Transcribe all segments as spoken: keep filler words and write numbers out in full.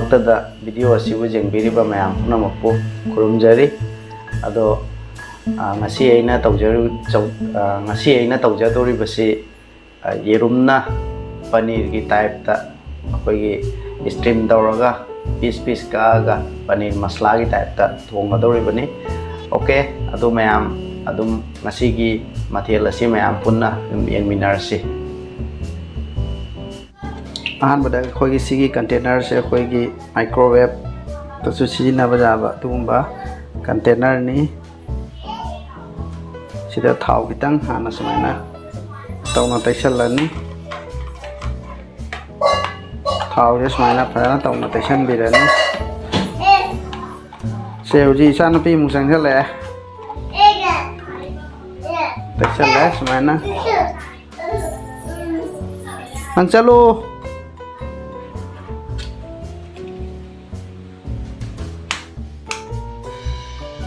ꯇꯗ ꯚꯤꯗꯤꯑꯣ ꯑꯁꯤꯕꯨ ꯌꯦꯡꯕꯤꯔꯤꯕ ꯃꯌꯥꯝ ꯄꯨꯝꯅꯃꯛꯄꯨ ꯈꯨꯔꯨꯝꯖꯔꯤ꯫ ꯑꯗꯣ, ꯑ, ꯉꯁꯤ ꯑꯩꯅ ꯇꯧꯖꯔꯨ-, ꯆꯧ-, ꯑ, ꯉꯁꯤ ꯑꯩꯅ ꯇꯧꯖꯗꯧꯔꯤꯕꯁꯤ, ꯑ, ꯌꯦꯔꯨꯝꯅ ꯄꯅꯤꯔꯒꯤ ꯇꯥꯏꯞꯇ ꯑꯩꯈꯣꯏꯒꯤ ꯁ꯭ꯇꯤꯝ ꯇꯧꯔꯒ ꯄꯤꯁ ꯄꯤꯁ ꯀꯛꯑꯒ ꯄꯅꯤꯔ ꯃꯁꯂꯥꯒꯤ ꯇꯥꯏꯞꯇ ꯊꯣꯡꯒꯗꯧꯔꯤꯕꯅꯤ꯫ ꯑꯣꯀꯦ, ꯑꯗꯨ ꯃꯌꯥꯝ ꯑꯗꯨꯝ ꯉꯁꯤꯒꯤ ꯃꯊꯦꯜ ꯑꯁꯤ ꯃꯌꯥꯝ ꯄꯨꯟꯅ ꯑꯗꯨꯝ ꯌꯦꯡꯃꯤꯟꯅꯔꯁꯤ꯫ ꯑꯍꯥꯟꯕꯗ ꯑꯩꯈꯣꯏꯒꯤ ꯁꯤꯒꯤ ꯀꯟꯇꯦꯅꯔꯁꯦ ꯑꯩꯈꯣꯏꯒꯤ ꯃꯥꯏꯀ꯭ꯔꯣꯋꯦꯞꯇꯁꯨ ꯁꯤꯖꯤꯟꯅꯕ ꯌꯥꯕ ꯑꯗꯨꯒꯨꯝꯕ ꯀꯟꯇꯦꯅꯔꯅꯤ꯫ ꯁꯤꯗ ꯊꯥꯎ ꯈꯤꯇꯪ ꯍꯥꯟꯅ ꯁꯨꯃꯥꯏꯅ ꯇꯧꯅ ꯇꯩꯁꯜꯂꯅꯤ꯫ ꯊꯥꯎꯁꯦ ꯁꯨꯃꯥꯏꯅ ꯐꯖꯅ ꯇꯧꯅ ꯇꯩꯁꯟꯕꯤꯔꯅꯤ꯫ ꯁꯦ, ꯍꯧꯖꯤꯛ ꯏꯆꯥꯅꯨꯄꯤ ꯑꯃꯨꯛ ꯆꯪꯁꯜꯂꯛꯑꯦ꯫ ꯇꯩꯁꯜꯂꯦ ꯁꯨꯃꯥꯏꯅ꯫ ꯅꯪ ꯆꯠꯂꯣ꯫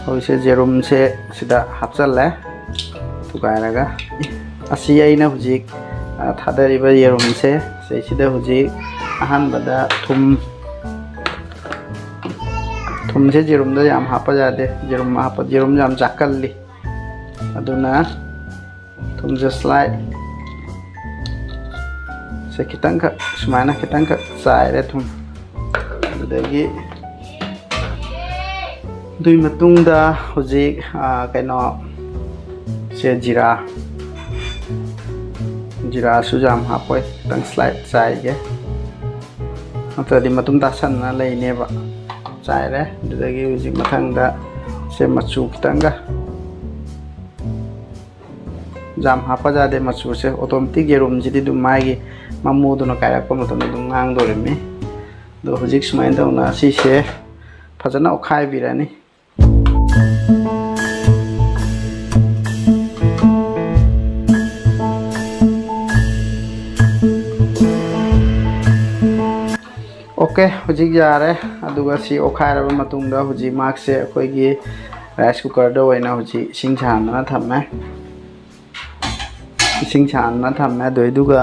ꯍꯧꯖꯤꯛꯁꯦ ꯌꯦꯔꯨꯝꯁꯦ ꯁꯤꯗ ꯍꯥꯞꯆꯜꯂꯦ꯫ ꯊꯨꯒꯥꯏꯔꯒ, ꯑꯁꯤ ꯑꯩꯅ ꯍꯧꯖꯤꯛ, ꯑ, ꯊꯥꯗꯔꯤꯕ ꯌꯦꯔꯨꯝꯁꯦ, ꯁꯤꯁꯤꯗ ꯍꯧꯖꯤꯛ ꯑꯍꯥꯟꯕꯗ ꯊꯨꯝ, ꯊꯨꯝꯁꯦ ꯌꯦꯔꯨꯝꯗ ꯌꯥꯝ ꯍꯥꯞꯄ ꯌꯥꯗꯦ, ꯌꯦꯔꯨꯝ ꯍꯥꯞꯄ, ꯌꯦꯔꯨꯝ ꯌꯥꯝ ꯆꯥꯛꯀꯜꯂꯤ꯫ ꯑꯗꯨꯅ ꯊꯨꯝꯁꯦ ꯁ꯭ꯂꯥꯏꯠ ꯁꯦ ꯈꯤꯇꯪꯈꯛ, ꯁꯨꯃꯥꯏꯅ ꯈꯤꯇꯪꯈꯛ ꯆꯥꯏꯔꯦ ꯊꯨꯝ꯫ ꯑꯗꯨꯗꯒꯤ ꯑꯗꯨꯒꯤ ꯃꯇꯨꯡꯗ ꯍꯧꯖꯤꯛ, ꯑ, ꯀꯩꯅꯣ, ꯁꯦ ꯖꯤꯔꯥ, ꯖꯤꯔꯥꯁꯨ ꯌꯥꯝ ꯍꯥꯞꯄꯣꯏ, ꯈꯤꯇꯪ ꯁ꯭ꯂꯥꯏꯠ ꯆꯥꯏꯒꯦ, ꯅꯠꯇ꯭ꯔꯗꯤ ꯃꯇꯨꯝ ꯇꯥꯁꯟꯅ ꯂꯩꯅꯦꯕ꯫ ꯆꯥꯏꯔꯦ꯫ ꯑꯗꯨꯗꯒꯤ ꯍꯧꯖꯤꯛ ꯃꯊꯪꯗ ꯁꯦ ꯃꯆꯨ ꯈꯤꯇꯪꯒ, ꯌꯥꯝ ꯍꯥꯞꯄ ꯌꯥꯗꯦ ꯃꯆꯨꯁꯦ, ꯑꯣꯇꯣꯃꯦꯇꯤꯛ ꯌꯦꯔꯨꯝꯁꯤꯗꯤ ꯑꯗꯨꯝ ꯃꯥꯒꯤ ꯃꯃꯨꯗꯨꯅ ꯀꯥꯏꯔꯛꯄ ꯃꯇꯝꯗ ꯑꯗꯨꯝ ꯉꯥꯡꯗꯣꯔꯤꯕꯅꯤ꯫ ꯑꯗꯣ ꯍꯧꯖꯤꯛ ꯁꯨꯃꯥꯏꯅ ꯇꯧꯅ ꯁꯤꯁꯦ ꯐꯖꯅ ꯑꯣꯠꯈꯥꯏꯕꯤꯔꯅꯤ꯫ ꯑꯣꯀꯦ, ꯍꯧꯖꯤꯛ ꯌꯥꯔꯦ꯫ ꯑꯗꯨꯒ ꯁꯤ ꯑꯣꯠꯈꯥꯏꯔꯕ ꯃꯇꯨꯡꯗ ꯍꯧꯖꯤꯛ ꯃꯥꯛꯁꯦ ꯑꯩꯈꯣꯏꯒꯤ ꯔꯥꯏꯁ ꯀꯨꯀꯔꯗ ꯑꯣꯏꯅ ꯍꯧꯖꯤꯛ ꯏꯁꯤꯡ ꯁꯥꯍꯟꯗꯅ ꯊꯝꯃꯦ꯫ ꯏꯁꯤꯡ ꯁꯥꯍꯟꯗꯅ ꯊꯝꯃꯦ꯫ ꯑꯗꯨꯏꯗꯨꯒ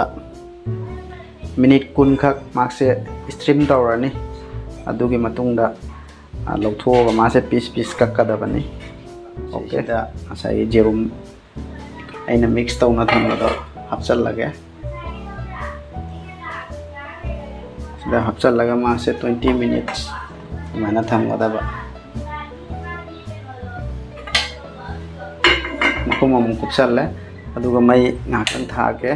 ꯃꯤꯅꯤꯠ ꯀꯨꯟ ꯈꯛ ꯃꯥꯛꯁꯦ ꯁ꯭ꯇꯤꯝ ꯇꯧꯔꯅꯤ꯫ ꯑꯗꯨꯒꯤ ꯃꯇꯨꯡꯗ, ꯑ, ꯂꯧꯊꯣꯛꯑꯒ ꯃꯥꯁꯦ piece piece ꯀꯛꯀꯗꯕꯅꯤ꯫ Okay꯫ ꯁꯤꯗ ꯉꯁꯥꯏꯒꯤ ꯌꯦꯔꯨꯝ ꯑꯩꯅ mix ꯇꯧꯅ ꯊꯝꯕꯗꯣ ꯍꯥꯞꯆꯜꯂꯒꯦ꯫ ꯁꯤꯗ ꯍꯥꯞꯆꯜꯂꯒ ꯃꯥꯁꯦ twenty minutes ꯑꯗꯨꯃꯥꯏꯅ ꯊꯝꯒꯗꯕ꯫ ꯃꯈꯨꯝ ꯑꯃꯨꯛ ꯀꯨꯞꯁꯜꯂꯦ, ꯑꯗꯨꯒ ꯃꯩ ꯉꯥꯏꯍꯥꯛꯇꯪ ꯊꯥꯒꯦ꯫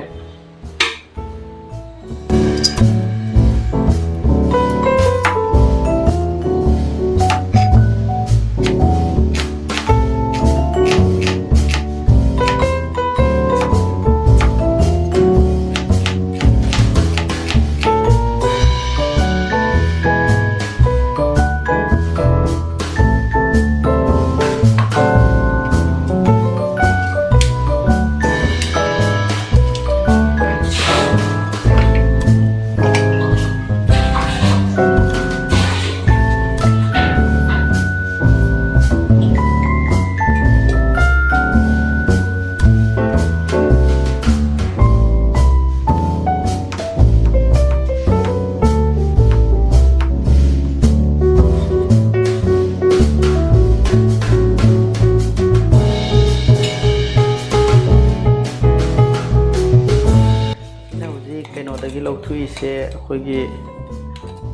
ꯑꯩꯅ ꯍꯧꯖꯤꯛ ꯀꯩꯅꯣꯗꯒꯤ ꯂꯧꯊꯣꯛꯏꯁꯦ ꯑꯩꯈꯣꯏꯒꯤ,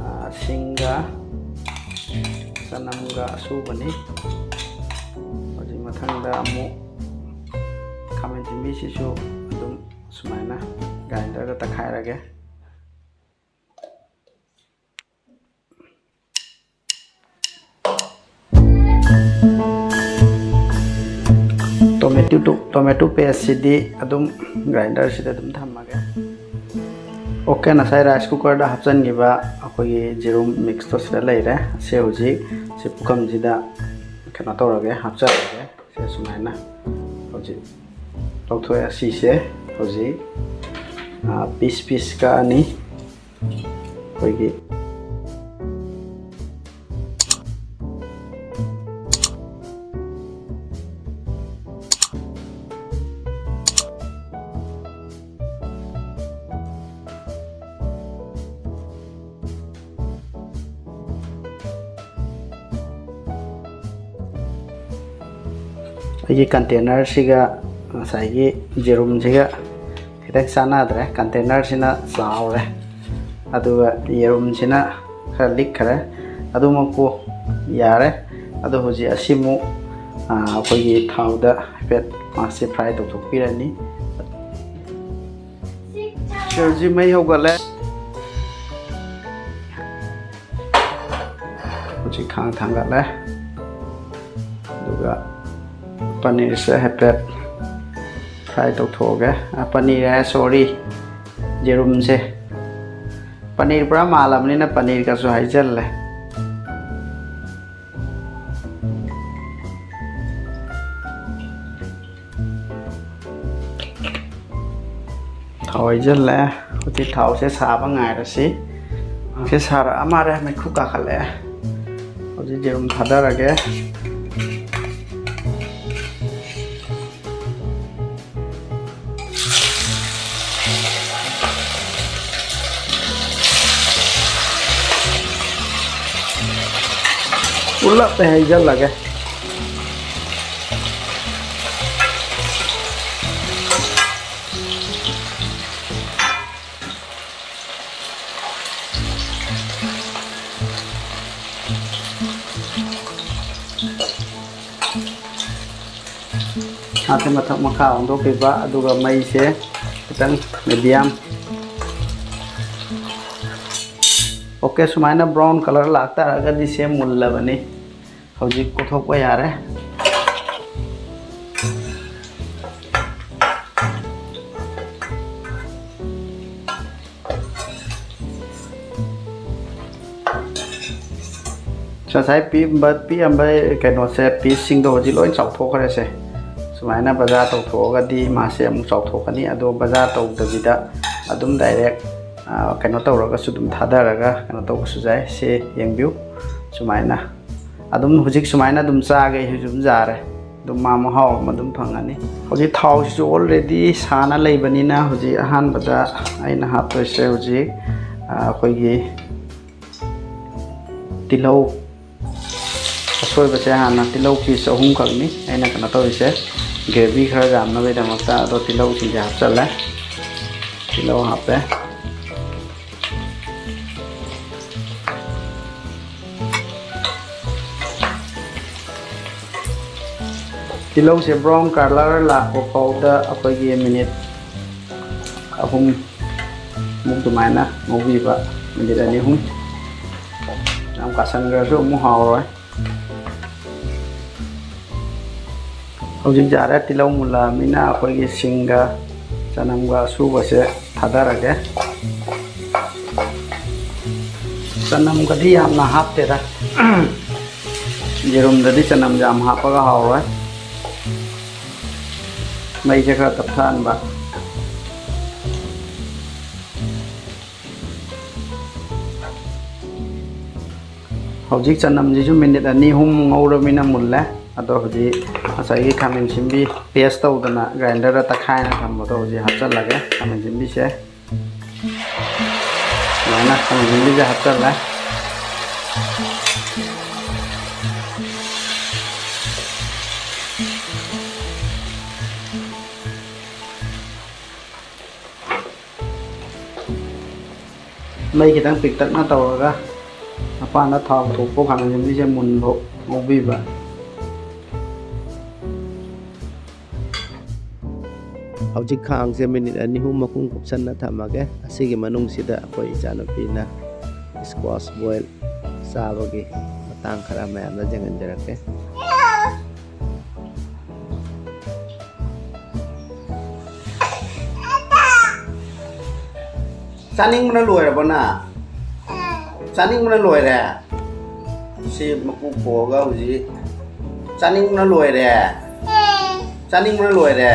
ꯑ, ꯁꯤꯡꯒ ꯆꯅꯝꯒ ꯑꯁꯨꯕꯅꯤ꯫ ꯍꯧꯖꯤꯛ ꯃꯊꯪꯗ ꯑꯃꯨꯛ ꯈꯥꯃꯦꯟ ꯑꯁꯤꯟꯕꯤꯁꯤꯁꯨ ꯑꯗꯨꯝ ꯁꯨꯃꯥꯏꯅ grinderꯗ ꯇꯛꯈꯥꯏꯔꯒꯦ꯫ Tomato, tomato pasteꯁꯤꯗꯤ ꯑꯗꯨꯝ grinderꯁꯤꯗ ꯑꯗꯨꯝ ꯊꯝꯃꯒꯦ꯫ Okay, ꯉꯁꯥꯏ rice cookerꯗ ꯍꯥꯞꯆꯤꯟꯈꯤꯕ ꯑꯩꯈꯣꯏꯒꯤ ꯌꯦꯔꯨꯝ mixꯇꯣ ꯁꯤꯗ ꯂꯩꯔꯦ꯫ ꯁꯤ ꯍꯧꯖꯤꯛ ꯁꯤ ꯄꯨꯈꯝꯁꯤꯗ ꯀꯩꯅꯣ ꯇꯧꯔꯒꯦ, ꯍꯥꯞꯆꯔꯒꯦ꯫ ꯁꯦ ꯁꯨꯃꯥꯏꯅ ꯍꯧꯖꯤꯛ ꯂꯧꯊꯣꯛꯑꯦ꯫ ꯑꯁꯤꯁꯦ ꯍꯧꯖꯤꯛ, ꯑ, piece piece ꯀꯛꯑꯅꯤ꯫ ꯑꯩꯈꯣꯏꯒꯤ ꯑꯩꯒꯤ containerꯁꯤꯒ ꯉꯁꯥꯏꯒꯤ ꯌꯦꯔꯨꯝꯁꯤꯒ ꯈꯤꯇꯪ ꯆꯥꯟꯅꯗ꯭ꯔꯦ꯫ Containerꯁꯤꯅ ꯆꯥꯎꯔꯦ, ꯑꯗꯨꯒ ꯌꯦꯔꯨꯝꯁꯤꯅ ꯈꯔ ꯂꯤꯛꯈ꯭ꯔꯦ꯫ ꯑꯗꯨꯃꯛꯄꯨ ꯌꯥꯔꯦ꯫ ꯑꯗꯣ ꯍꯧꯖꯤꯛ ꯑꯁꯤꯃꯨꯛ, ꯑ, ꯑꯩꯈꯣꯏꯒꯤ ꯊꯥꯎꯗ ꯍꯥꯏꯐꯦꯠ ꯃꯥꯁꯦ fry ꯇꯧꯊꯣꯛꯄꯤꯔꯅꯤ꯫ ꯁꯤ ꯍꯧꯖꯤꯛ ꯃꯩ ꯍꯧꯒꯠꯂꯦ꯫ ꯍꯧꯖꯤꯛ ꯈꯥꯡ ꯊꯥꯡꯒꯠꯂꯦ꯫ ꯑꯗꯨꯒ ꯄꯅꯤꯔꯁꯦ ꯍꯥꯏꯐꯦꯠ fry ꯇꯧꯊꯣꯛꯑꯒꯦ꯫ ꯑ, ꯄꯅꯤꯔ ꯍꯥꯏ, sorry, ꯌꯦꯔꯨꯝꯁꯦ꯫ ꯄꯅꯤꯔ ꯄꯨꯔꯥ ꯃꯥꯜꯂꯕꯅꯤꯅ ꯄꯅꯤꯔꯒꯁꯨ ꯍꯥꯏꯖꯜꯂꯦ꯫ ꯊꯥꯎ ꯍꯩꯖꯜꯂꯦ꯫ ꯍꯧꯖꯤꯛ ꯊꯥꯎꯁꯦ ꯁꯥꯕ ꯉꯥꯏꯔꯁꯤ꯫ ꯊꯥꯎꯁꯦ ꯁꯥꯔꯛꯑ ꯃꯥꯜꯂꯦ, ꯃꯩꯈꯨ ꯀꯥꯈꯠꯂꯛꯑꯦ꯫ ꯍꯧꯖꯤꯛ ꯌꯦꯔꯨꯝ ꯊꯥꯗꯔꯒꯦ꯫ ꯄꯨꯂꯞ ꯍꯩꯖꯜꯂꯒꯦ꯫ ꯃꯥꯁꯦ ꯃꯊꯛ ꯃꯈꯥ ꯑꯣꯟꯊꯣꯛꯄꯤꯕ, ꯑꯗꯨꯒ ꯃꯩꯁꯦ ꯈꯤꯇꯪ medium꯫ Okay, ꯁꯨꯃꯥꯏꯅ brown colour ꯂꯥꯛꯇꯥꯔꯒꯗꯤ ꯁꯦ ꯃꯨꯜꯂꯕꯅꯤ꯫ ꯍꯧꯖꯤꯛ ꯀꯣꯠꯊꯣꯛꯄ ꯌꯥꯔꯦ꯫ ꯉꯁꯥꯏ ꯄꯤꯛꯑꯝꯕ, ꯄꯤꯛꯑꯝꯕ ꯀꯩꯅꯣꯁꯦ, pieceꯁꯤꯡꯗꯣ ꯍꯧꯖꯤꯛ ꯂꯣꯏ ꯆꯥꯎꯊꯣꯛꯈ꯭ꯔꯦꯁꯦ꯫ ꯁꯨꯃꯥꯏꯅ ꯕꯖꯥꯔ ꯇꯧꯊꯣꯛꯑꯒꯗꯤ ꯃꯥꯁꯦ ꯑꯃꯨꯛ ꯆꯥꯎꯊꯣꯛꯀꯅꯤ꯫ ꯑꯗꯣ ꯕꯖꯥꯔ ꯇꯧꯗꯕꯤꯗ ꯑꯗꯨꯝ direct, ꯑ, ꯀꯩꯅꯣ ꯇꯧꯔꯒꯁꯨ ꯑꯗꯨꯝ ꯊꯥꯗꯔꯒ ꯀꯩꯅꯣ ꯇꯧꯕꯁꯨ ꯌꯥꯏ꯫ ꯁꯦ ꯌꯦꯡꯕꯤꯌꯨ꯫ ꯁꯨꯃꯥꯏꯅ ꯑꯗꯨꯝ ꯍꯧꯖꯤꯛ ꯁꯨꯃꯥꯏꯅ ꯑꯗꯨꯝ ꯆꯥꯒꯦ, ꯑꯩꯁꯨ ꯑꯗꯨꯝ ꯌꯥꯔꯦ꯫ ꯑꯗꯨꯝ ꯃꯥ ꯃꯍꯥꯎ ꯑꯃ ꯑꯗꯨꯝ ꯐꯪꯉꯅꯤ꯫ ꯍꯧꯖꯤꯛ ꯊꯥꯎꯁꯤꯁꯨ already ꯁꯥꯅ ꯂꯩꯕꯅꯤꯅ ꯍꯧꯖꯤꯛ ꯑꯍꯥꯟꯕꯗ ꯑꯩꯅ ꯍꯥꯞꯇꯣꯏꯁꯦ ꯍꯧꯖꯤꯛ, ꯑ, ꯑꯩꯈꯣꯏꯒꯤ ꯇꯤꯜꯍꯧ꯫ ꯑꯁꯣꯏꯕꯁꯦ ꯍꯥꯟꯅ ꯇꯤꯜꯍꯧ ꯄꯤꯁ ꯑꯍꯨꯝꯈꯛꯅꯤ ꯑꯩꯅ ꯀꯩꯅꯣ ꯇꯧꯔꯤꯁꯦ, ꯒ꯭ꯔꯦꯚꯤ ꯈꯔ ꯌꯥꯝꯅꯕꯒꯤꯗꯃꯛꯇ꯫ ꯑꯗꯣ ꯇꯤꯜꯍꯧꯁꯤꯡꯁꯦ ꯍꯥꯞꯆꯜꯂꯦ꯫ ꯇꯤꯜꯍꯧ ꯍꯥꯞꯄꯦ꯫ ꯇꯤꯜꯍꯧꯁꯦ ꯕ꯭ꯔꯥꯎꯟ ꯀꯂꯔ ꯂꯥꯛꯄ ꯐꯥꯎꯗ ꯑꯩꯈꯣꯏꯒꯤ ꯃꯤꯅꯤꯠ ꯑꯍꯨꯝ ꯃꯨꯛ ꯑꯗꯨꯃꯥꯏꯅ ꯉꯧꯕꯤꯕ, ꯃꯤꯅꯤꯠ ꯑꯅꯤ ꯑꯍꯨꯝ꯫ ꯌꯥꯝ ꯀꯥꯁꯟꯈ꯭ꯔꯁꯨ ꯑꯃꯨꯛ ꯍꯥꯎꯔꯣꯏ꯫ ꯍꯧꯖꯤꯛ ꯌꯥꯔꯦ, ꯇꯤꯜꯍꯧ ꯃꯨꯜꯂꯛꯑꯃꯤꯅ ꯑꯩꯈꯣꯏꯒꯤ ꯁꯤꯡꯒ ꯆꯅꯝꯒ ꯑꯁꯨꯕꯁꯦ ꯊꯥꯗꯔꯒꯦ꯫ ꯆꯅꯝꯒꯗꯤ ꯌꯥꯝꯅ ꯍꯥꯞꯇꯦꯗ꯫ ꯌꯦꯔꯨꯝꯗꯗꯤ ꯆꯅꯝ ꯌꯥꯝ ꯍꯥꯞꯄꯒ ꯍꯥꯎꯔꯣꯏ꯫ ꯃꯩꯁꯦ ꯈꯔ ꯇꯞꯊꯍꯟꯕ꯫ ꯍꯧꯖꯤꯛ ꯆꯅꯝꯁꯤꯁꯨ ꯃꯤꯅꯤꯠ ꯑꯅꯤ ꯑꯍꯨꯝ ꯉꯧꯔꯕꯅꯤꯅ ꯃꯨꯜꯂꯦ꯫ ꯑꯗꯣ ꯍꯧꯖꯤꯛ ꯉꯁꯥꯏꯒꯤ ꯈꯥꯃꯦꯟ ꯑꯁꯤꯟꯕꯤ ꯄꯦꯁ ꯇꯧꯗꯅ ꯒ꯭ꯔꯥꯏꯟꯗꯔꯗ ꯇꯛꯈꯥꯏꯅ ꯊꯝꯕꯗꯣ ꯍꯧꯖꯤꯛ ꯍꯥꯞꯆꯜꯂꯒꯦ, ꯈꯥꯃꯦꯟ ꯑꯁꯤꯟꯕꯤꯁꯦ꯫ ꯁꯨꯃꯥꯏꯅ ꯈꯥꯃꯦꯟ ꯑꯁꯤꯟꯕꯤꯁꯦ ꯍꯥꯞꯆꯜꯂꯦ꯫ ꯃꯩ ꯈꯤꯇꯪ ꯄꯤꯛꯇꯛꯅ ꯇꯧꯔꯒ ꯃꯄꯥꯟꯗ ꯊꯥꯎ ꯊꯣꯛꯄ ꯈꯥꯃꯦꯟ ꯑꯁꯤꯟꯕꯤꯁꯦ ꯃꯨꯟꯕ ꯉꯧꯕꯤꯕ꯫ ꯍꯧꯖꯤꯛ ꯈꯥꯡꯁꯦ ꯃꯤꯅꯤꯠ ꯑꯅꯤ ꯑꯍꯨꯝ ꯃꯈꯨꯝ ꯀꯨꯞꯁꯟꯅ ꯊꯝꯃꯒꯦ꯫ ꯑꯁꯤꯒꯤ ꯃꯅꯨꯡꯁꯤꯗ ꯑꯩꯈꯣꯏ ꯏꯆꯥꯅꯨꯄꯤꯅ ꯁ꯭ꯀ꯭ꯋꯥꯁ ꯕꯣꯏꯜ ꯆꯥꯕꯒꯤ ꯃꯇꯥꯡ ꯈꯔ ꯃꯌꯥꯝꯗ ꯌꯦꯡꯍꯟꯖꯔꯛꯀꯦ꯫ ꯆꯥꯅꯤꯡꯕꯅ ꯂꯣꯏꯔꯕꯣ ꯅꯪ? ꯆꯥꯅꯤꯡꯕꯅ ꯂꯣꯏꯔꯦ? ꯁꯤ ꯃꯀꯨ ꯈꯣꯛꯑꯒ ꯍꯧꯖꯤꯛ ꯆꯥꯅꯤꯡꯕꯅ ꯂꯣꯏꯔꯦ꯫ ꯆꯥꯅꯤꯡꯕꯅ ꯂꯣꯏꯔꯦ꯫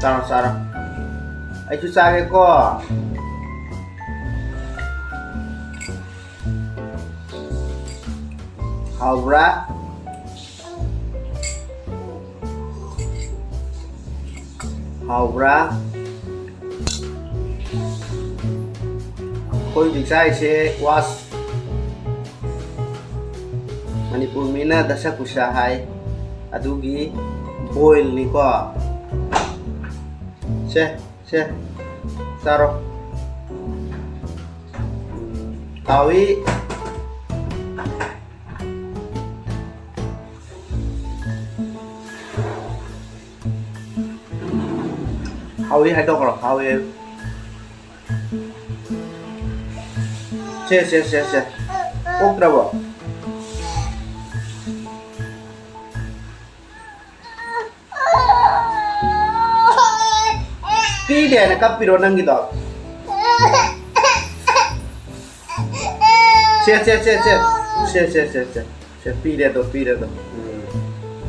ꯆꯥꯔꯣ, ꯆꯥꯔꯣ꯫ ꯑꯩꯁꯨ ꯆꯥꯒꯦꯀꯣ꯫ ꯍꯥꯎꯕ꯭ꯔꯥ? ꯍꯥꯎꯕ꯭ꯔꯥ? ꯑꯩꯈꯣꯏ ꯍꯧꯖꯤꯛ ꯆꯥꯔꯤꯁꯦ ꯀ꯭ꯋꯥꯁ, ꯃꯅꯤꯄꯨꯔ ꯃꯤꯅ ꯗꯁꯀꯨꯁꯥ ꯍꯥꯏ, ꯑꯗꯨꯒꯤ ꯕꯣꯏꯜꯅꯤꯀꯣ꯫ ꯁꯦ, ꯁꯦ, ꯆꯥꯔꯣ꯫ ꯍꯥꯎꯏ꯫ ꯍꯥꯎꯏ ꯍꯥꯏꯗꯣꯛꯈ꯭ꯔꯣ, ꯍꯥꯎꯏ꯫ ꯁꯦ, ꯁꯦ, ꯁꯦ, ꯁꯦ꯫ ꯑꯣꯛꯇ꯭ꯔꯕꯣ? ꯄꯤꯗꯦ ꯍꯥꯏꯅ ꯀꯞꯄꯤꯔꯣ ꯅꯪꯒꯤꯗꯣ? ꯁꯦ, ꯁꯦ, ꯁꯦ, ꯁꯦ꯫ ꯁꯦ, ꯁꯦ, ꯁꯦ, ꯁꯦ꯫ ꯁꯦ, ꯄꯤꯔꯦ ꯑꯗꯣ, ꯄꯤꯔꯦ ꯑꯗꯣ꯫ ꯎꯝ꯫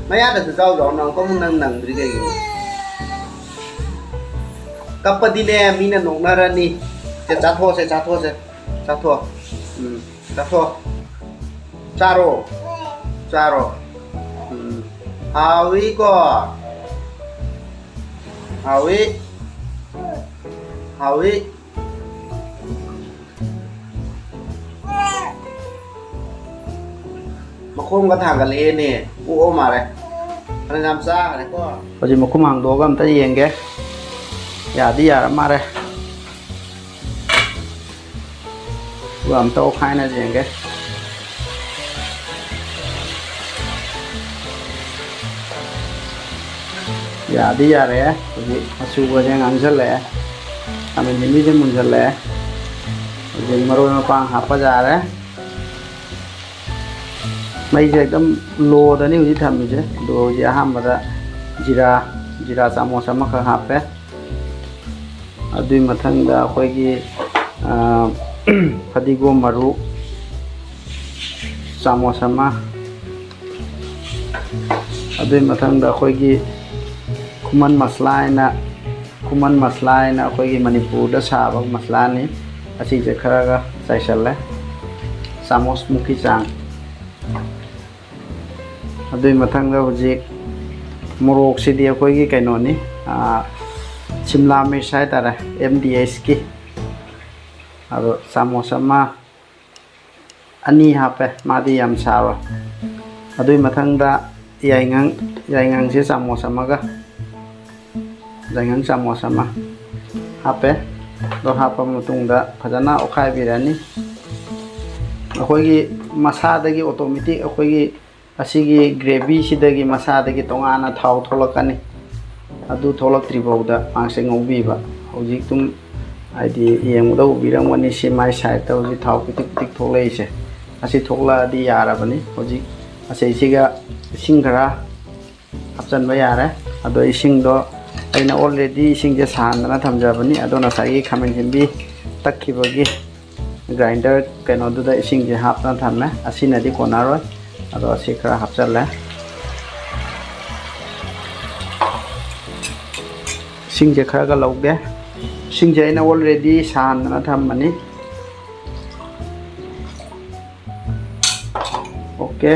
ꯃꯌꯥꯗꯁꯨ ꯆꯥꯎ ꯆꯥꯎ, ꯅꯪ ꯀꯃꯨꯛ ꯅꯪ ꯅꯪꯗ꯭ꯔꯤ ꯀꯩꯒꯤꯅꯣ? ꯀꯞꯄꯗꯤꯅꯦ, ꯃꯤꯅ ꯅꯣꯛꯅꯔꯅꯤ꯫ ꯁꯦ, ꯆꯥꯊꯣꯛꯑꯁꯦ, ꯆꯥꯊꯣꯛꯑꯁꯦ꯫ ꯆꯥꯊꯣꯛꯑꯣ꯫ ꯎꯝ, ꯆꯥꯊꯣꯛꯑꯣ꯫ ꯆꯥꯔꯣ꯫ ꯆꯥꯔꯣ꯫ ꯎꯝ꯫ ꯍꯥꯎꯏꯀꯣ? ꯍꯥꯎꯏ꯫ ꯍꯥꯎꯏ꯫ ꯃꯈꯣꯡꯒ ꯊꯥꯡꯒꯠꯂꯛꯑꯦꯅꯦ꯫ ꯑꯣꯛꯑ ꯃꯥꯜꯂꯦ꯫ ꯐꯅꯌꯥꯝ ꯆꯥꯈ꯭ꯔꯦꯀꯣ꯫ ꯍꯧꯖꯤꯛ ꯃꯈꯨꯝ ꯍꯥꯡꯗꯣꯛꯑꯒ ꯑꯝꯇ ꯌꯦꯡꯒꯦ꯫ ꯌꯥꯗꯤ ꯌꯥꯔ ꯃꯥꯜꯂꯦ꯫ ꯑꯗꯨꯒ ꯑꯝꯇ ꯑꯣꯠꯈꯥꯏꯅ ꯌꯦꯡꯒꯦ꯫ ꯌꯥꯗꯤ ꯌꯥꯔꯦ꯫ ꯍꯧꯖꯤꯛ ꯃꯆꯨꯒꯁꯦ ꯉꯥꯡꯁꯤꯜꯂꯛꯑꯦ꯫ ꯈꯥꯃꯦꯟ ꯁꯤꯟꯕꯤꯁꯦ ꯃꯨꯟꯁꯤꯜꯂꯛꯑꯦ꯫ ꯍꯧꯖꯤꯛ ꯃꯔꯣꯏ ꯃꯄꯥꯡ ꯍꯥꯞꯄ ꯌꯥꯔꯦ꯫ ꯃꯩꯁꯦ ꯑꯗꯨꯝ ꯂꯣꯗꯅꯤ ꯍꯧꯖꯤꯛ ꯊꯝꯃꯤꯁꯦ꯫ ꯑꯗꯣ ꯍꯧꯖꯤꯛ ꯑꯍꯥꯟꯕꯗ ꯖꯤꯔꯥ, ꯖꯤꯔꯥ ꯆꯥꯃꯁ ꯑꯃꯈꯛ ꯍꯥꯞꯄꯦ꯫ ꯑꯗꯨꯒꯤ ꯃꯊꯪꯗ ꯑꯩꯈꯣꯏꯒꯤ, ꯑ, ꯐꯗꯤꯒꯣꯝ ꯃꯔꯨ ꯆꯥꯃꯁ ꯑꯃ, ꯑꯗꯨꯒꯤ ꯃꯊꯪꯗ ꯑꯩꯈꯣꯏꯒꯤ ꯈꯨꯃꯟ ꯃꯁꯂꯥ ꯍꯥꯏꯅ, ꯈꯨꯃꯟ ꯃꯁꯂꯥ ꯍꯥꯏꯅ ꯑꯩꯈꯣꯏꯒꯤ ꯃꯅꯤꯄꯨꯔꯗ ꯁꯥꯕ ꯃꯁꯂꯥꯅꯤ꯫ ꯑꯁꯤꯁꯦ ꯈꯔꯒ ꯆꯥꯏꯁꯜꯂꯦ, ꯆꯥꯃꯁꯃꯨꯛꯀꯤ ꯆꯥꯡ꯫ ꯑꯗꯨꯒꯤ ꯃꯊꯪꯗ ꯍꯧꯖꯤꯛ ꯃꯣꯔꯣꯛꯁꯤꯗꯤ ꯑꯩꯈꯣꯏꯒꯤ ꯀꯩꯅꯣꯅꯤ, ꯁꯤꯝꯂꯥ ꯃꯤꯔꯆ ꯍꯥꯏꯇꯥꯔꯦ, ꯑꯦꯝ ꯗꯤ ꯑꯦꯁꯀꯤ꯫ ꯑꯗꯣ ꯆꯥꯃꯁ ꯑꯃ ꯑꯅꯤ ꯍꯥꯞꯄꯦ, ꯃꯥꯗꯤ ꯌꯥꯝ ꯁꯥꯔꯣꯏ꯫ ꯑꯗꯨꯒꯤ ꯃꯊꯪꯗ ꯌꯥꯏꯉꯪ, ꯌꯥꯏꯉꯪꯁꯦ ꯆꯥꯃꯁ ꯑꯃꯒ, ꯌꯥꯏꯉꯪ ꯆꯥꯃꯁ ꯑꯃ ꯍꯥꯞꯄꯦ꯫ ꯑꯗꯣ ꯍꯥꯞꯄ ꯃꯇꯨꯡꯗ ꯐꯖꯅ ꯑꯣꯠꯈꯥꯏꯕꯤꯔꯅꯤ꯫ ꯑꯩꯈꯣꯏꯒꯤ ꯃꯁꯥꯗꯒꯤ ꯑꯣꯇꯣꯃꯦꯇꯤꯛ ꯑꯩꯈꯣꯏꯒꯤ ꯑꯁꯤꯒꯤ ꯒ꯭ꯔꯦꯚꯤꯁꯤꯗꯒꯤ ꯃꯁꯥꯗꯒꯤ ꯇꯣꯉꯥꯟꯅ ꯊꯥꯎ ꯊꯣꯛꯂꯛꯀꯅꯤ꯫ ꯑꯗꯨ ꯊꯣꯛꯂꯛꯇ꯭ꯔꯤ ꯐꯥꯎꯗ ꯃꯍꯥꯛꯁꯦ ꯉꯧꯕꯤꯕ꯫ ꯍꯧꯖꯤꯛ ꯑꯗꯨꯝ ꯍꯥꯏꯗꯤ ꯌꯦꯡꯕꯗ ꯎꯕꯤꯔꯝꯒꯅꯤ, ꯁꯤ ꯃꯥꯏ ꯁꯥꯏꯠꯇ ꯍꯧꯖꯤꯛ ꯊꯥꯎ ꯄꯤꯇꯤꯛ ꯄꯤꯇꯤꯛ ꯊꯣꯛꯂꯛꯏꯁꯦ꯫ ꯑꯁꯤ ꯊꯣꯛꯂꯛꯑꯗꯤ ꯌꯥꯔꯕꯅꯤ꯫ ꯍꯧꯖꯤꯛ ꯑꯁꯤꯁꯤꯒ ꯏꯁꯤꯡ ꯈꯔ ꯍꯥꯞꯆꯤꯟꯕ ꯌꯥꯔꯦ꯫ ꯑꯗꯣ ꯏꯁꯤꯡꯗꯣ ꯑꯩꯅ already ꯏꯁꯤꯡꯁꯦ ꯁꯥꯍꯟꯗꯅ ꯊꯝꯖꯕꯅꯤ꯫ ꯑꯗꯣ ꯉꯁꯥꯏꯒꯤ ꯈꯥꯃꯦꯟ ꯑꯁꯤꯟꯕꯤ ꯇꯛꯈꯤꯕꯒꯤ ꯒ꯭ꯔꯥꯏꯟꯗꯔ ꯀꯩꯅꯣꯗꯨꯗ ꯏꯁꯤꯡꯁꯦ ꯍꯥꯞꯇꯅ ꯊꯝꯃꯦ꯫ ꯑꯁꯤꯅꯗꯤ ꯀꯣꯟꯅꯔꯣꯏ꯫ ꯑꯗꯣ ꯑꯁꯤ ꯈꯔ ꯍꯥꯞꯆꯜꯂꯦ꯫ ꯏꯁꯤꯡꯁꯦ ꯈꯔꯒ ꯂꯧꯒꯦ꯫ ꯏꯁꯤꯡꯁꯦ ꯑꯩꯅ already ꯁꯥꯍꯟꯗꯅ ꯊꯝꯕꯅꯤ꯫ ꯑꯣꯀꯦ꯫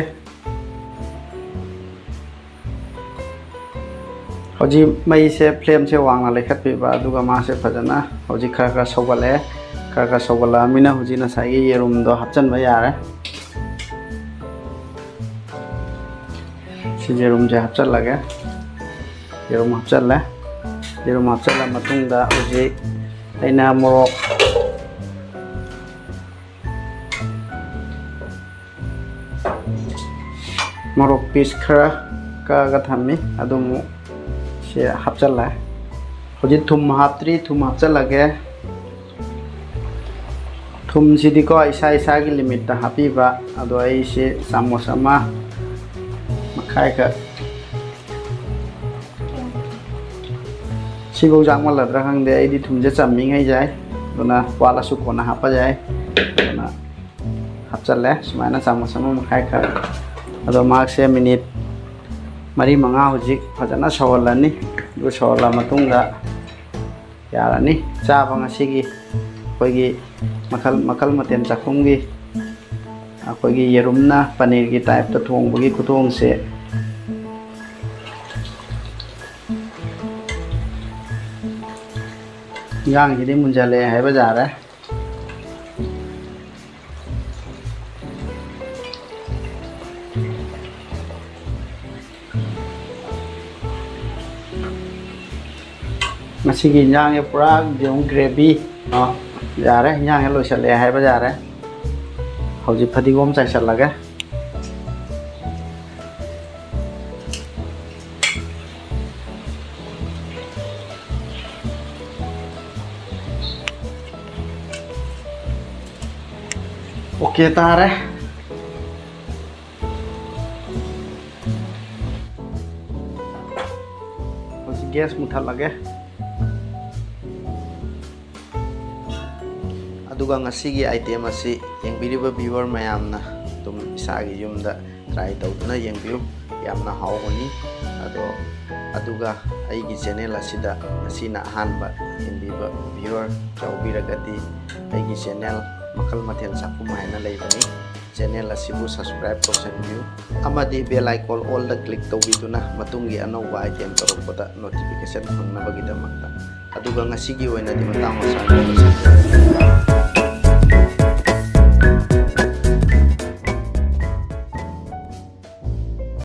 ꯍꯧꯖꯤꯛ ꯃꯩꯁꯦ, ꯐ꯭ꯂꯦꯝꯁꯦ ꯋꯥꯡꯅ ꯂꯩꯈꯠꯄꯤꯕ, ꯑꯗꯨꯒ ꯃꯥꯁꯦ ꯐꯖꯅ ꯍꯧꯖꯤꯛ ꯈꯔ ꯈꯔ ꯁꯧꯒꯠꯂꯛꯑꯦ꯫ ꯈꯔ ꯈꯔ ꯁꯧꯒꯠꯂꯛꯑꯃꯤꯅ ꯍꯧꯖꯤꯛ ꯉꯁꯥꯏꯒꯤ ꯌꯦꯔꯨꯝꯗꯣ ꯍꯥꯞꯆꯤꯟꯕ ꯌꯥꯔꯦ꯫ ꯁꯤ ꯌꯦꯔꯨꯝꯁꯦ ꯍꯥꯞꯆꯤꯜꯂꯒꯦ꯫ ꯌꯦꯔꯨꯝ ꯍꯥꯞꯆꯤꯜꯂꯦ꯫ ꯌꯦꯔꯨꯝ ꯍꯥꯞꯆꯤꯜꯂ ꯃꯇꯨꯡꯗ ꯍꯧꯖꯤꯛ ꯑꯩꯅ ꯃꯣꯔꯣꯛ ꯃꯣꯔꯣꯛ ꯄꯤꯁ ꯈꯔ ꯀꯛꯑꯒ ꯊꯝꯃꯤ, ꯑꯗꯨ ꯑꯃꯨꯛ ꯁꯤ ꯍꯥꯞꯆꯜꯂꯦ꯫ ꯍꯧꯖꯤꯛ ꯊꯨꯝ ꯍꯥꯞꯇ꯭ꯔꯤ, ꯊꯨꯝ ꯍꯥꯞꯆꯜꯂꯒꯦ꯫ ꯊꯨꯝꯁꯤꯗꯤꯀꯣ ꯏꯁꯥ ꯏꯁꯥꯒꯤ ꯂꯤꯃꯤꯠꯇ ꯍꯥꯞꯄꯤꯕ, ꯑꯗꯣ ꯑꯩꯁꯦ ꯆꯥꯃꯁ ꯑꯃ ꯃꯈꯥꯏꯈꯛ꯫ ꯁꯤꯐꯧ ꯌꯥꯛꯃꯜꯂꯗ꯭ꯔꯥ ꯈꯪꯗꯦ, ꯑꯩꯗꯤ ꯊꯨꯝꯁꯦ ꯆꯝꯃꯤꯉꯩ ꯌꯥꯏ, ꯑꯗꯨꯅ ꯋꯥꯠꯂꯁꯨ ꯀꯣꯟꯅ ꯍꯥꯞꯄ ꯌꯥꯏ꯫ ꯑꯗꯨꯅ ꯍꯥꯞꯆꯜꯂꯦ ꯁꯨꯃꯥꯏꯅ ꯆꯥꯃꯁ ꯑꯃ ꯃꯈꯥꯏ ꯈꯔ꯫ ꯑꯗꯣ ꯃꯍꯥꯛꯁꯦ ꯃꯤꯅꯤꯠ ꯃꯔꯤ ꯃꯉꯥ ꯍꯧꯖꯤꯛ ꯐꯖꯅ ꯁꯧꯍꯜꯂꯅꯤ꯫ ꯑꯗꯨ ꯁꯧꯍꯜꯂ ꯃꯇꯨꯡꯗ ꯌꯥꯔꯅꯤ ꯆꯥꯕ ꯉꯁꯤꯒꯤ ꯑꯩꯈꯣꯏꯒꯤ ꯃꯈꯜ ꯃꯈꯜ ꯃꯊꯦꯜ ꯆꯥꯛꯈꯨꯝꯒꯤ ꯑꯩꯈꯣꯏꯒꯤ ꯌꯦꯔꯨꯝꯅ ꯄꯅꯤꯔꯒꯤ ꯇꯥꯏꯞꯇ ꯊꯣꯡꯕꯒꯤ ꯈꯨꯊꯣꯡꯁꯦ꯫ ꯏꯟꯖꯥꯡꯁꯤꯗꯤ ꯃꯨꯟꯖꯜꯂꯛꯑꯦ ꯍꯥꯏꯕ ꯌꯥꯔꯦ꯫ ꯃꯁꯤꯒꯤ ꯏꯟꯖꯥꯡꯁꯦ ꯄꯨꯔꯥ ꯌꯦꯔꯨꯝ ꯒ꯭ꯔꯦꯚꯤ꯫ ꯑ, ꯌꯥꯔꯦ, ꯏꯟꯖꯥꯡꯁꯦ ꯂꯣꯏꯁꯜꯂꯛꯑꯦ ꯍꯥꯏꯕ ꯌꯥꯔꯦ꯫ ꯍꯧꯖꯤꯛ ꯐꯗꯤꯒꯣꯝ ꯆꯥꯏꯁꯜꯂꯒꯦ꯫ ꯑꯣꯀꯦ ꯇꯥꯔꯦ꯫ ꯍꯧꯖꯤꯛ ꯒ꯭ꯌꯥꯁ ꯃꯨꯊꯠꯂꯒꯦ꯫ ꯑꯗꯨꯒ ꯉꯁꯤꯒꯤ ꯑꯥꯏꯇꯦꯝ ꯑꯁꯤ ꯌꯦꯡꯕꯤꯔꯤꯕ ꯚ꯭ꯌꯨꯋꯔ ꯃꯌꯥꯝꯅ ꯑꯗꯨꯝ ꯏꯁꯥꯒꯤ ꯌꯨꯝꯗ ꯇ꯭ꯔꯥꯏ ꯇꯧꯗꯨꯅ ꯌꯦꯡꯕꯤꯌꯨ꯫ ꯌꯥꯝꯅ ꯍꯥꯎꯕꯅꯤ꯫ ꯑꯗꯣ, ꯑꯗꯨꯒ ꯑꯩꯒꯤ ꯆꯦꯅꯦꯜ ꯑꯁꯤꯗ ꯉꯁꯤꯅ ꯑꯍꯥꯟꯕ ꯌꯦꯡꯕꯤꯕ ꯚ꯭ꯌꯨꯋꯔ ꯌꯥꯎꯕꯤꯔꯒꯗꯤ ꯑꯩꯒꯤ ꯆꯦꯅꯦꯜ ꯃꯈꯜ ꯃꯊꯦꯜ ꯆꯥꯛꯈꯨꯝ ꯍꯥꯏꯅ ꯂꯩꯕꯅꯤ꯫ ꯆꯦꯅꯦꯜ ꯑꯁꯤꯕꯨ ꯁꯕꯁꯀ꯭ꯔꯥꯏꯕ ꯇꯧꯁꯤꯟꯕꯤꯌꯨ ꯑꯃꯗꯤ ꯕꯦꯜ ꯑꯥꯏꯀꯣꯟ ꯑꯣꯜꯗ ꯀ꯭ꯂꯤꯛ ꯇꯧꯕꯤꯗꯨꯅ ꯃꯇꯨꯡꯒꯤ ꯑꯅꯧꯕ ꯑꯥꯏꯇꯦꯝ ꯇꯧꯔꯛꯄꯗ ꯅꯣꯇꯤꯐꯤꯀꯦꯁꯟ ꯐꯪꯅꯕꯒꯤꯗꯃꯛꯇ꯫ ꯑꯗꯨꯒ ꯉꯁꯤꯒꯤ ꯑꯣꯏꯅꯗꯤ ꯃꯇꯥꯡ ꯑꯁꯤꯗ ꯂꯣꯏꯁꯤꯟꯖꯔꯒꯦ꯫